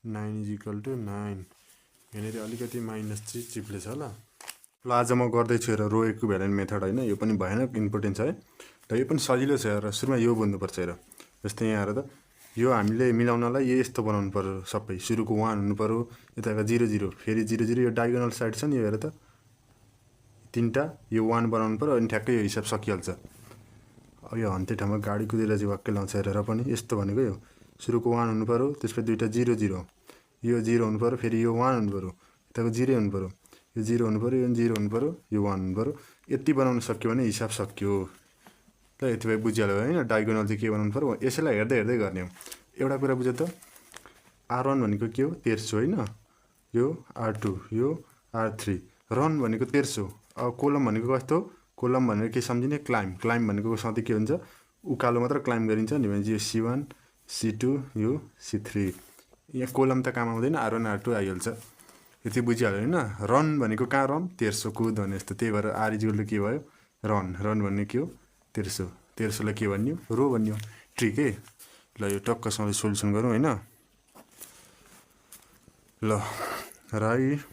9 is equal to 9। यहाँनिर अलिकति minus चाहिँ चिप्लेछ ल। ल आज म गर्दैछु हेर रो इक्विभ्यालेन्ट मेथड होइन, यो पनि भएन इम्पोर्टेन्ट छ है। र यो पनि सजिलो छ हेर, सुरुमा यो बुझ्नुपर्छ हेर। जस्तै यहाँ हेर त, यो हामीले मिलाउनलाई यो यस्तो बनाउनु पर्यो सबै। सुरुको 1 हुनु पर्यो, यताको 0 0, फेरि 0 0, यो डायगोनल साइड छ नि यो हेर त, तिनवटा यो 1 बनाउनु पर्यो, अनि ठ्याक्कै यो हिसाब सकिहाल्छ। अब यो हन्ते ठाउँमा गाडी कुदेर चाहिँ वाक्य लाउँछ हेरेर पनि यस्तो भनेको यो सुरुको 1 हुनु पर्यो, त्यसपछि दुईवटा 0 0, यो 0 हुनु पर्यो, फेरि यो 1 हुनु पर्यो, यताको 0 हुनु पर्यो, यो 0 हुनु पर्यो, यो 0 हुनु पर्यो, यो 1 हुनु पर्यो। यति बनाउन सक्यो भने हिसाब सक्यो ल। यति भए बुझिहाल्यो होइन, डायगोनल चाहिँ के बनाउनु पर्यो, यसैलाई हेर्दै हेर्दै गर्ने हो। एउटा कुरा बुझ त, R1 भनेको के हो, तेर्सो होइन, यो R2, यो R3, रन भनेको तेर्सो। अब कोलम भनेको कस्तो, कोलम भनेर के सम्झिने, क्लाइम। क्लाइम भनेको सधैँ के हुन्छ, उकालो मात्र क्लाइम गरिन्छ नि, भने यो C1 C2 यो C3। यहाँ कोलम त काम आउँदैन, R1 R2 आइहाल्छ। यति बुझिहाल्यो होइन। रन भनेको कहाँ रन, तेर्सो कुद भने जस्तो। त्यही भएर R इक्वल टु के भयो, रन। रन भन्ने के हो, तेर्सो। तेर्सोलाई के भन्यो, रो भन्यो। ट्रिक है ल। यो टक्कसँगले सोल्युसन गरौँ होइन। ल राइटिङ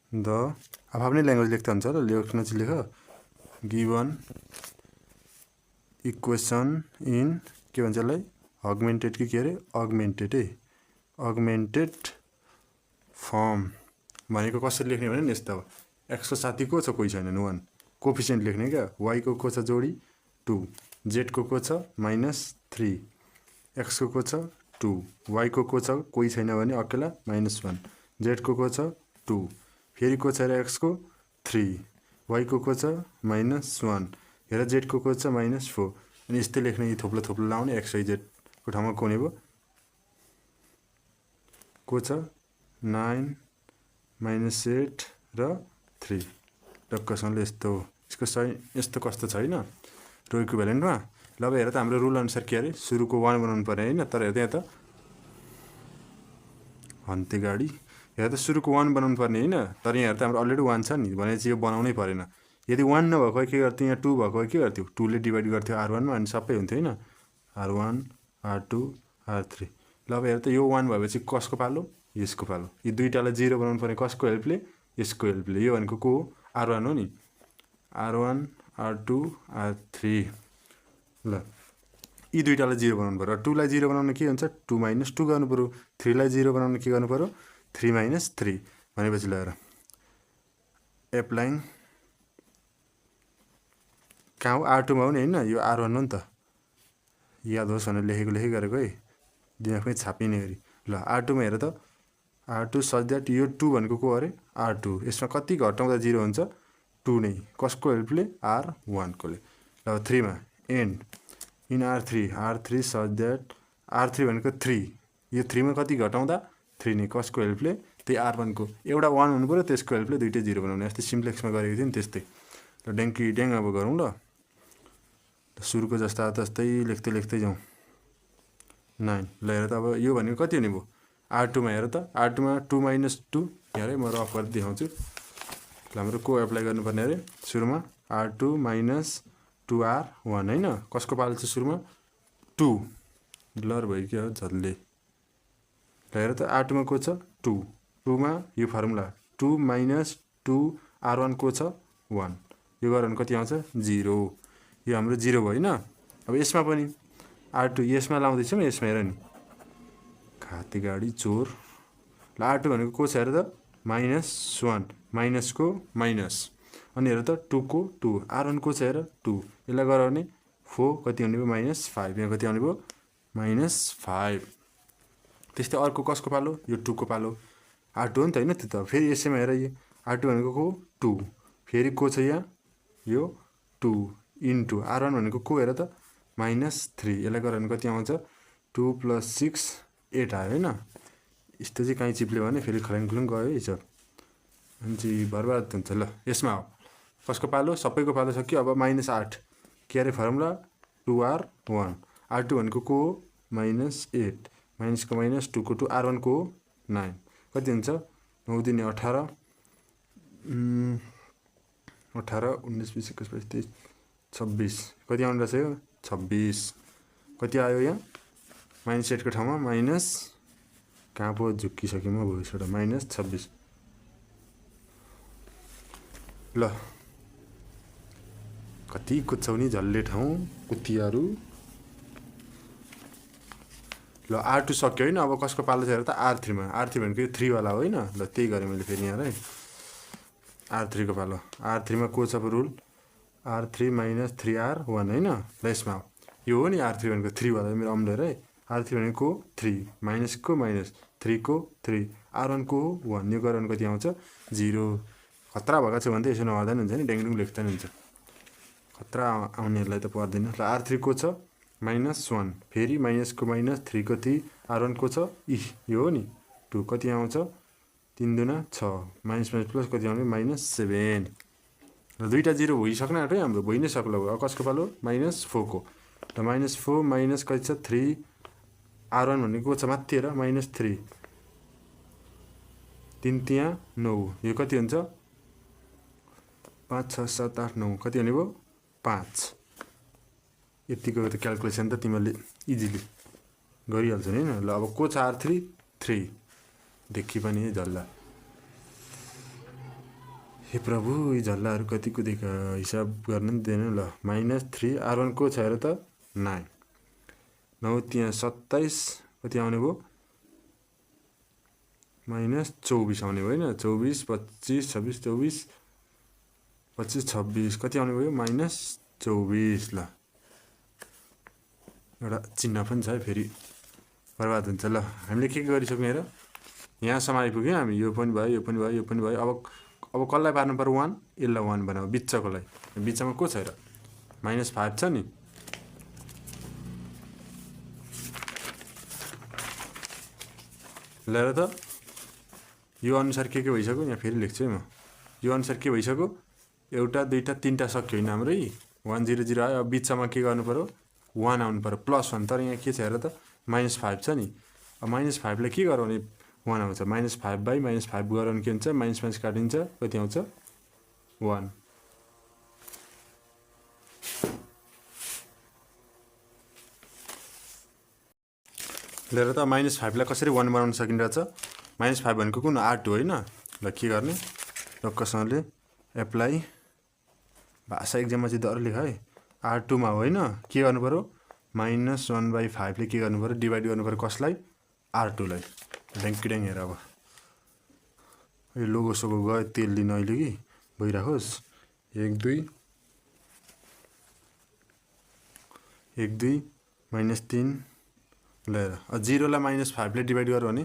द, अब आफ्नै ल्याङ्ग्वेज लेख्दा हुन्छ ल, लेख्न चाहिँ लेख। गिभन इक्वेसन इन के भन्छ यसलाई, अगमेन्टेड कि के अरे, अगमेन्टेड है, अगमेन्टेड फर्म भनेको कसरी लेख्ने भने नि यस्तो। अब एक्सको साथी को छ, कोही छैन, 1। कोफिसियन्ट लेख्ने क्या, वाईको को छ जोडी 2, जेडको को छ -3, एक्सको को छ 2, वाईको को छ कोही छैन भने अकेला -1, जेडको को छ 2, फेरि को छ र एक्सको 3, वाईको को छ -1, हेर जेडको को छ -4। अनि यस्तै लेख्ने, थोप्लो थोप्लो लाउने, एक्स वाई जेडको ठाउँमा को हुने भयो, को छ 9 -8 र 3। टक्कसँगले यस्तो हो। यसको सही यस्तो कस्तो छ होइन रो इक्विभ्यालेन्टमा। ल अब हेर त, हाम्रो रुल अनुसार के अरे, सुरुको 1 बनाउनु पर्यो होइन। तर हेर यहाँ त हन्ते गाडी, हेर त सुरुको 1 बनाउनु पर्ने होइन। तर यहाँ हेर त हाम्रो अलरेडी 1 छ नि, भनेपछि यो बनाउनै परेन। यदि 1 नभएको भए के गर्थ्यो, यहाँ 2 भएको भए के गर्थ्यो, 2ले डिभाइड गर्थ्यो R1 मा, अनि सबै हुन्थ्यो होइन, R1 R2 R3। ल अब हेर त, यो 1 भएपछि कसको पालो, यसको पालो। यो दुईटालाई 0 बनाउनु पर्ने कसको हेल्पले, यसको हेल्पले। यो भनेको को हो, R1 हो नि, R1 R2 R3। ल यी दुईटालाई 0 बनाउनु पर्यो। 2लाई 0 बनाउन के हुन्छ, 2 - 2 गर्नु पर्यो। 3लाई 0 बनाउन के गर्नु पर्यो, 3 - 3। भनेपछि ल हेर, एप्लाइङ कहाँ हो, R2 मा हो नि होइन, यो R1 हो नि त, याद होस् भनेर लेखेको गरेको है, दिमागमै छापिने गरी। ल R2 मा हेर त, R2 सच द्याट यो 2 भनेको को अरे, R2। यसमा कति घटाउँदा 0 हुन्छ, 2 नै। कसको हेल्पले, R1 कोले। ल 3 मा and in R3, R3 such that R3 भनेको 3, यो 3 मा कति घटाउँदा 3 नै। कसको हेल्पले, त्यही R1 को। एउटा 1 हुनु पर्यो, त्यसको हेल्पले दुइटै 0 बनाउने। जस्तै सिम्प्लेक्समा गरेको थियो नि त्यस्तै। ल ड्याङ्की ड्याङ अब गरौँ ल। सुरुको जस्ता तस्तै लेख्दै लेख्दै जाउँ। 9। ल हेर त, अब यो भनेको कति हुने भयो, R2 मा हेर त, R2 मा 2 - 2, हेर है म रफ गरेर देखाउँछु। ल हाम्रो को एप्लाई गर्नुपर्ने अरे, सुरुमा R2 - 2R1 होइन। कसको पालो छ सुरुमा, 2, ब्लर भयो क्या हो झल्ले। ल हेर त, R2 मा को छ 2, 2 मा यो फर्मुला 2 - 2R1 को छ 1, यो गरेर कति आउँछ 0। यो हाम्रो 0 भयो होइन। अब यसमा पनि R2 यसमा लाउँदैछौँ, यसमा हेर नि, खाते गाडी चोर। ल R2 भनेको को छ हेर त, -1, माइनसको माइनस, अनि हेर त 2 को 2, R1 को छ हेर 2, यसलाई गरेर भने 4 कति आउने भयो, -5, यहाँ कति आउने भयो, -5। त्यस्तै अर्को कसको पालो, यो 2 को पालो, R2 हो नि त होइन त्यो त। फेरि यसैमा हेर, यो R2 भनेको को 2, फेरि को छ यहाँ, यो 2 इन्टु R1 भनेको को हेर त, -3, यसलाई गरेर कति आउँछ, 2 + 6 8 आयो होइन। यस्तो चाहिँ कहीँ चिप्ल्यो भने फेरि खलाङखुलुङ गयो हिसाब, अनि बर्बाद हुन्छ। ल यसमा हो, कसको पालो, सबैको पालो सक्यो। अब -8 के अरे फर्मुला, 2R1, R2 भनेको को हो, -8, माइनसको माइनस 2 को 2, R1 को 9, कति हुन्छ, 9 × 18, 18 19 20 21 22 23 26, कति आउनु रहेछ यो 26, कति आयो यहाँ -8 को ठाउँमा माइनस कहाँ पो झुक्किसकेँ म भोइसबाट -26 ल कति कुद्छौ नि झल्ले ठाउँ कुतियाहरू ल R2 सक्यो होइन अब कसको पालो छ हेर त R3 मा R3 भनेको यो 3 वाला होइन ल त्यही गरेँ मैले फेरि यहाँ है R3 को पालो R3 मा को छ रुल R3 - 3R1 होइन ल यसमा यो हो नि R3 भनेको 3 वाला मेरो अम्लेर है R3 भनेको 3 माइनस को माइनस 3 को 3 R1 को 1 यो गरेर कति आउँछ 0 खतरा भएको छ भने त यसो नआउँदा नि हुन्छ नि डेङडुङ लेख्दा नि हुन्छ खतरा आउनेहरूलाई त पर्दैन ल R3 को छ -1 फेरि माइनस को माइनस 3 को 3 R1 को छ यो हो नि 2 कति आउँछ 3 दुना 6 माइनस माइनस प्लस कति आउने -7 र दुईटा 0 भइसक्न आँट्यो हाम्रो भइ नै सक्ला अब कसको पालो -4 को र -4 माइनस कति छ 3 R1 भनेको छ माथि हेर -3 3 त्यहाँ 9 यो कति हुन्छ 5 6 7 8 9 कति हुने भयो 5 यतिको त क्याल्कुलेसन त तिमीले इजिली गरिहाल्छौ नि हैन ल अब को छ R3 3 देखि पनि झल्ला हे प्रभु यी झल्लाहरू कति कुदेका हिसाब गर्न नि दिएन ल -3 R1 को छ हेर त 9 9 त्यहाँ 27 कति आउने भयो -24 आउने भयो हैन 24 25 26 24 25 26 कति आउने भयो -24 ल एउटा चिन्ह पनि छ है फेरि बर्बाद हुन्छ ल हामीले के गरिसक्यौँ हेर यहाँसम्म आइपुग्यौँ हामी यो पनि भयो यो पनि भयो यो पनि भयो अब कसलाई पार्नु पर्यो 1 यसलाई 1 बनाऊ बिचकोलाई बिचमा को छ हेर -5 छ नि ल हेर त यो अनुसार के भइसक्यो यहाँ फेरि लेख्छु है म यो अनुसार के भइसक्यो एउटा दुईटा तीनटा सक्यो हैन हाम्रै 1 0 0 आयो अब बिचमा के गर्नु पर्यो 1 आउनु पर्यो +1 तर यहाँ के छ हेर त -5 छ नि अब -5 लाई के गरौ भने 1 आउँछ -5 बाइ -5 गरौ भने के हुन्छ माइनस माइनस काटिन्छ कति आउँछ 1 लेर त -5 लाई कसरी 1 बनाउन सकिन्छ -5 भनेको कुन R2 हैन ल के गर्ने टक्कसँगले एप्लाई भाषा एक्जाममा चाहिँ डर लेख है R2 मा हो हैन के गर्नु पर्यो -1/5 ले के गर्नु पर्यो डिभाइड गर्नु पर्यो कसलाई R2 लाई ड्याङ हेर अब यो लोगो सोगो गयो तेल लिन अहिले कि भइराखोस् 1 2 1 2 -3 ल 0 लाई -5 ले डिभाइड गर्यो भने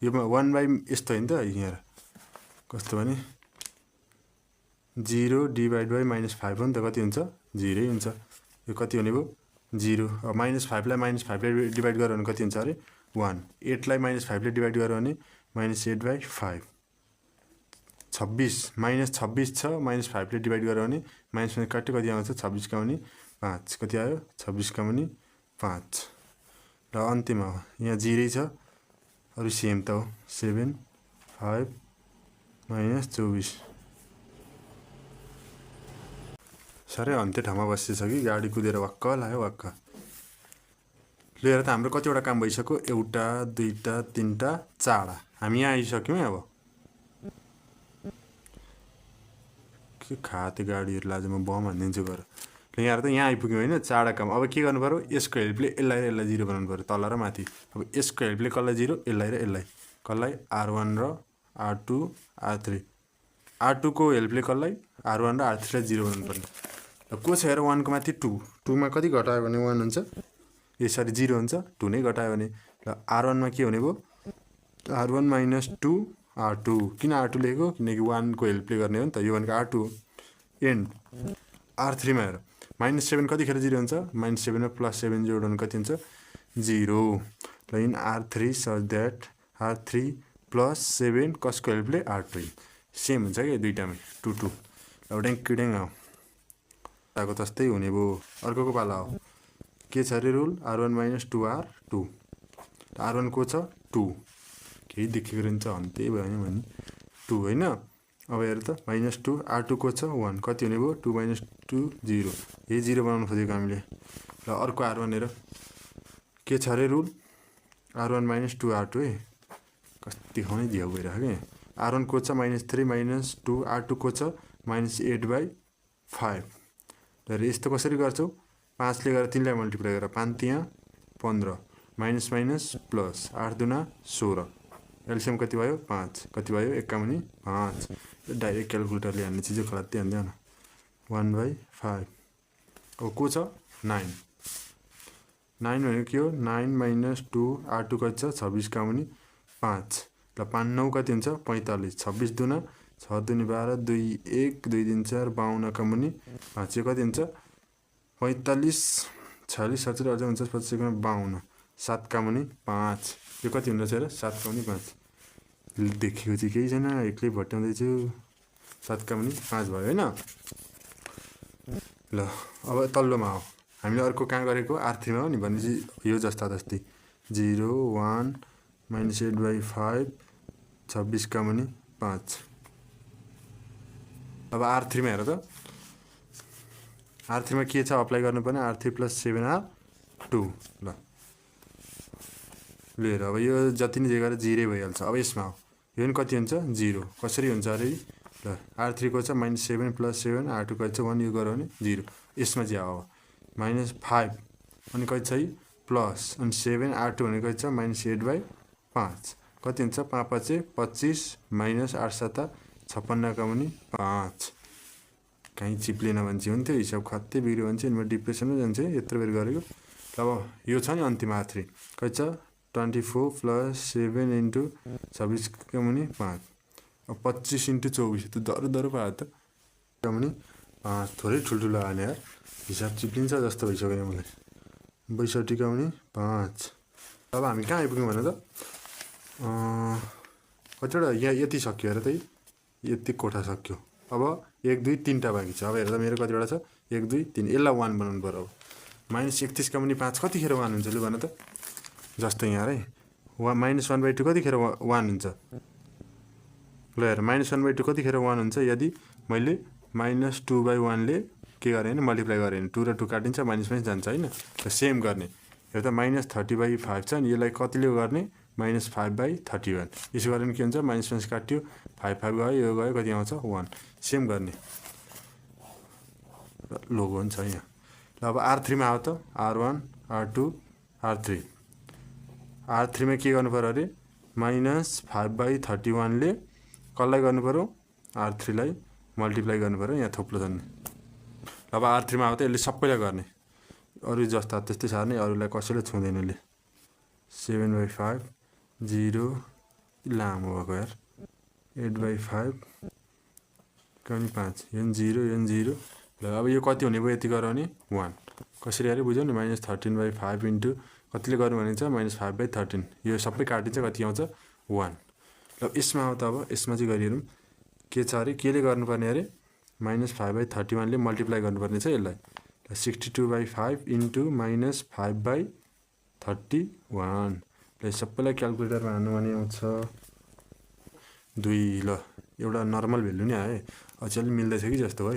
यो 1 बाइ यस्तो हैन त यहाँ कस्तो भने 0 डिभाइड बाइ -5 हो नि त कति हुन्छ 0 हुन्छ यो कति हुने भयो 0 अब -5 लाई -5 ले डिभाइड गर्यो भने कति हुन्छ अरे 1 8 लाई -5 ले डिभाइड गर्यो भने -8/5 26 -26 छ -5 ले डिभाइड गर्यो भने माइनस माइनस काट्यो कति आउँछ 26 का मुनि 5 कति आयो 26 का मुनि 5 र अन्तिममा यहाँ 0 छ अरु सेम त हो 7 5 -24 सरे अन्त्य ठाउँमा बसिसक्यो कि गाडी कुदेर वाक्क लाग्यो वाक्क लिएर त हाम्रो कतिवटा काम भइसक्यो एउटा दुईटा तीनटा चारवटा हामी यहाँ आइसक्यौँ अब के खाते गाडीहरुलाई आज म बम हान्दिन्छु गर ल यहाँ त यहाँ आइपुग्यौँ हैन चारवटा काम अब के गर्नु पर्यो यसको हेल्पले यसलाई र यसलाई 0 बनाउनु पर्यो तल र माथि अब यसको हेल्पले कसलाई 0 यसलाई र यसलाई कसलाई R1 र R2 R3 R2 को हेल्पले कसलाई R1 र R3 लाई 0 बनाउनु पर्यो को छ हेर 1 को माथि 2 2 मा कति घटायो भने 1 हुन्छ यसरी 0 हुन्छ 2 नै घटायो भने ल R1 मा के हुने भयो R1 - 2 R2 किन R2 लेखेको किनकि 1 को हेल्पले गर्ने हो नि त यो भनेको R2 एन्ड R3 मा हेर -7 कतिखेर 0 हुन्छ -7 मा +7 जोड्नु कति हुन्छ 0 ल in R3 such that R3 +7 कसको हेल्पले R2 सेम हुन्छ के दुईटामै 2 2 ल ड्याङ आऊ ताको तस्तै हुने भयो अर्कोको पाला हो के छ रे रुल R1 - 2R2 R1 को छ 2 केही देखेको रहन्छ अन्त्य भयो भने 2 हैन अब हेर त -2 R2 को छ 1 कति हुने भयो 2 - 2 0 यही 0 बनाउन खोजेको हामीले ल अर्को R1 हेर के छ रे रुल R1 माइनस 2 R2 है कति खुवाउने दियो गइरहेको कि R1 को छ -3 - 2 R2 को छ -8/5 र यस्तो कसरी गर्छौ 5 ले गरेर 3 लाई मल्टिप्लाई गरेर 5 त्यहाँ 15 माइनस माइनस प्लस 8 दुना 16 एलसीएम कति भयो 5 कति भयो 51 5 डाइरेक्ट क्याल्कुलेटरले हान्ने चिज खलात ध्यान देऊ न 1/5 अब को छ 9 9 भनेको के हो 9 - 2 R2 कति छ 26 का मुनि 5 ल 5 9 कति हुन्छ 45 26 दुना 6 दुनी 12 2 1 2 3 4 52 का मुनि 5 यो कति हुन्छ 45 46 47 48 49 50 52 7 का मुनि 5 यो कति हुँदछ र 7 का मुनि 5 देखेको चाहिँ केही छैन एक्लै भट्याउँदैछु 7 का मुनि 5 भयो हैन ल अब तल्लोमा आऊ हामीले अर्को कहाँ गरेको R3 मा हो नि भनेपछि यो जस्ता जस्तै 0 1 -8/5 26 का मुनि 5 अब R3 मा हेर त R3 मा के छ अप्लाई गर्नुपर्ने R3 + 7R2 ल लिएर अब यो जति नै जे गरे 0 भइहाल्छ अब यसमा आऊ यो नि कति हुन्छ 0 कसरी हुन्छ अरे ल R3 को छ -7 + 7 R2 कति छ 1 यो गरौ भने 0 यसमा चाहिँ आऊ -5 अनि कति छ प्लस अनि 7 R2 भनेको कति छ -8/5 कति हुन्छ 5 5 25 -8 7 56 का मुनि 5 कहीँ चिप्लेन भने चाहिँ हुन्थ्यो हिसाब खत्तै बिग्रियो भने चाहिँ डिप्रेसनमा जान्छ यत्रो बेर गरेको अब यो छ नि अन्तिम R3 कति छ 24 + 7 * 26 का मुनि 5 अब 25 * 24 त दरो दरो भयो त का मुनि 5 थोरै ठुल्ठुलो हाल्ने यार हिसाब चिप्लिन्छ जस्तो भइसक्यो मलाई 62 का मुनि 5 अब हामी कहाँ आइपुग्यौँ भने त कतिवटा यहाँ यति सक्यो हेर त यति कोठा सक्यो अब 1 2 3 टा बाँकी छ अब हेर त मेरो कतिवटा छ 1 2 3 यसलाई 1 बनाउनु पर्यो अब -31 का मुनि 5 कतिखेर 1 हुन्छ लु भन त जस्तै यहाँ है -1/2 कतिखेर 1 हुन्छ ल हेर -1/2 कतिखेर 1 हुन्छ यदि मैले -2/1 ले के गरेँ भने मल्टिप्लाई गरेँ भने 2 र 2 काटिन्छ माइनस माइनस जान्छ हैन र सेम गर्ने हेर त -30/5 छ नि यसलाई कतिले गर्ने -5/31 यसो गरेर के हुन्छ माइनस माइनस काट्यो 5 5 गयो यो गयो कति आउँछ 1 सेम गर्ने लोगो हुन्छ यहाँ ल अब R3 मा आऊ त R1 R2 R3 R3 मा के गर्नु पर्यो अरे -5/31 ले कसलाई गर्नु पर्यो R3 लाई मल्टिप्लाई गर्नु पर्यो यहाँ थोप्लो छ नि अब R3 मा आऊ त यसले सबैलाई गर्ने अरु जस्ता त्यस्तै सार्ने अरुलाई कसैले छुँदैन ले 7/5 0 लामो भएको यार 8/5 कनि 5 यो 0 यो 0 ल अब यो कति हुने भयो यति गराउने 1 कसरी अरे बुझ्यौ नि -13/5 इन्टु कतिले गर्नु भने छ -5/13 यो सबै काटिन्छ कति आउँछ 1 ल यसमा आऊ त अब यसमा चाहिँ गरिहेरौँ के छ अरे केले गर्नुपर्ने अरे -5/31 ले मल्टिप्लाई गर्नुपर्ने छ यसलाई 62/5 इन्टु -5/31 ल सबैलाई क्याल्कुलेटरमा हाल्नु भने आउँछ 2 ल एउटा नर्मल भ्यालु नै आए अझै अलि मिल्दैछ कि जस्तो है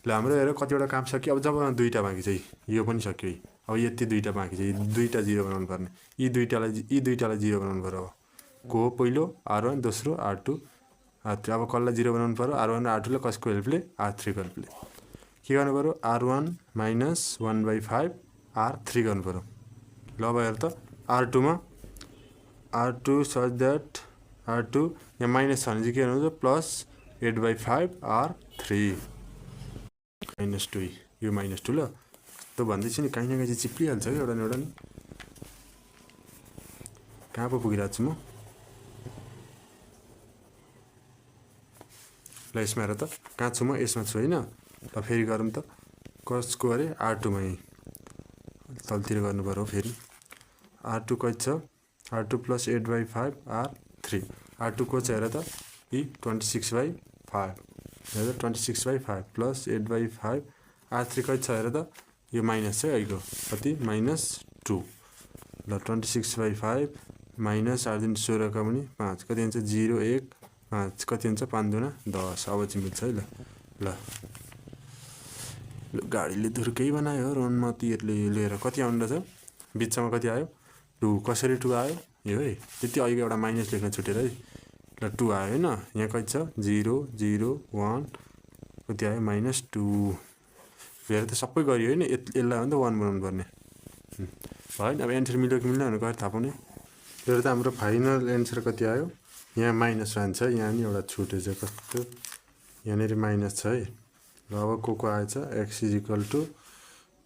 ल हाम्रो हेर कतिवटा काम सक्यो अब जब दुईटा बाँकी छ यो पनि सक्यो अब यति दुईटा बाँकी छ दुईटा 0 बनाउनु पर्ने यी दुईटालाई 0 बनाउनु पर्यो अब को हो पहिलो R1 दोस्रो R2 R3 अब कसलाई 0 बनाउनु पर्यो R1 र R2 लाई कसको हेल्पले R3 को हेल्पले के गर्नु पर्यो R1 - 1/5 R3 गर्नु पर्यो ल अब हेर त R2 मा R2 such that R2 यहाँ माइनस छ भने चाहिँ के गर्नु प्लस 8/5 R3 -2 यो -2 ल त भन्दैछु नि कहीँ न कहीँ चाहिँ चिप्लिहाल्छ कि एउटा न एउटा नि कहाँ पो पुगिरहेको छु म ल यसमा हेर त कहाँ छु म यसमा छु हैन ल फेरि गरौँ त कसको अरे R2 मा यही तलतिर गर्नु पर्यो फेरि R2 कति छ R2 + 8/5 R3 R2 को छ हेर त यी 26/5 हेर त 26/5 + 8/5 R3 कति छ हेर त यो माइनस छ है कति -2 ल 26/5 - 8 दिन 16 का मुनि 5 कति हुन्छ 0 1 5 कति हुन्छ 5 दुना 10 अब चाहिँ मिल्छ है ल गाडीले धुर्कै बनायो रोनमा तीहरूले लिएर कति आउँदैछ बिचमा कति आयो 2 कसरी 2 आयो यो है त्यति अघिको एउटा माइनस लेख्न छुटेर है ल 2 आयो होइन यहाँ कति छ 0 0 1 कति आयो -2 हेर त सबै गरियो होइन यसलाई हो नि त 1 बनाउनु पर्ने भयो नि अब एन्सर मिल्यो कि मिल्दैन भनेर थाहा पाउने हेर त हाम्रो फाइनल एन्सर कति आयो यहाँ -1 छ यहाँ नि एउटा छुटेछ कस्तो यहाँनिर माइनस छ है र अब को आएछ x =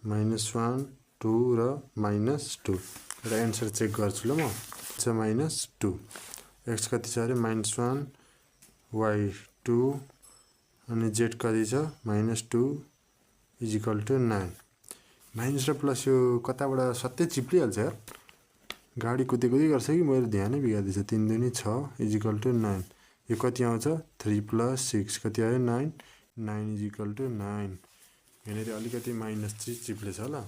-1 2 र -2 र एन्सर चेक गर्छु ल म छ -2 x कति छ अरे -1 y 2 अनि z कति छ -2 = 9 माइनस र प्लस यो कताबाट सत्य चिप्लिहाल्छ यार गाडी कुदेको गर्छ कि मेरो ध्यानै बिगार्दैछ 3 दुनी 6 = 9 यो कति आउँछ 3 + 6 कति आयो 9 9 = 9 यहाँनिर अलिकति माइनस चाहिँ चिप्लेछ होला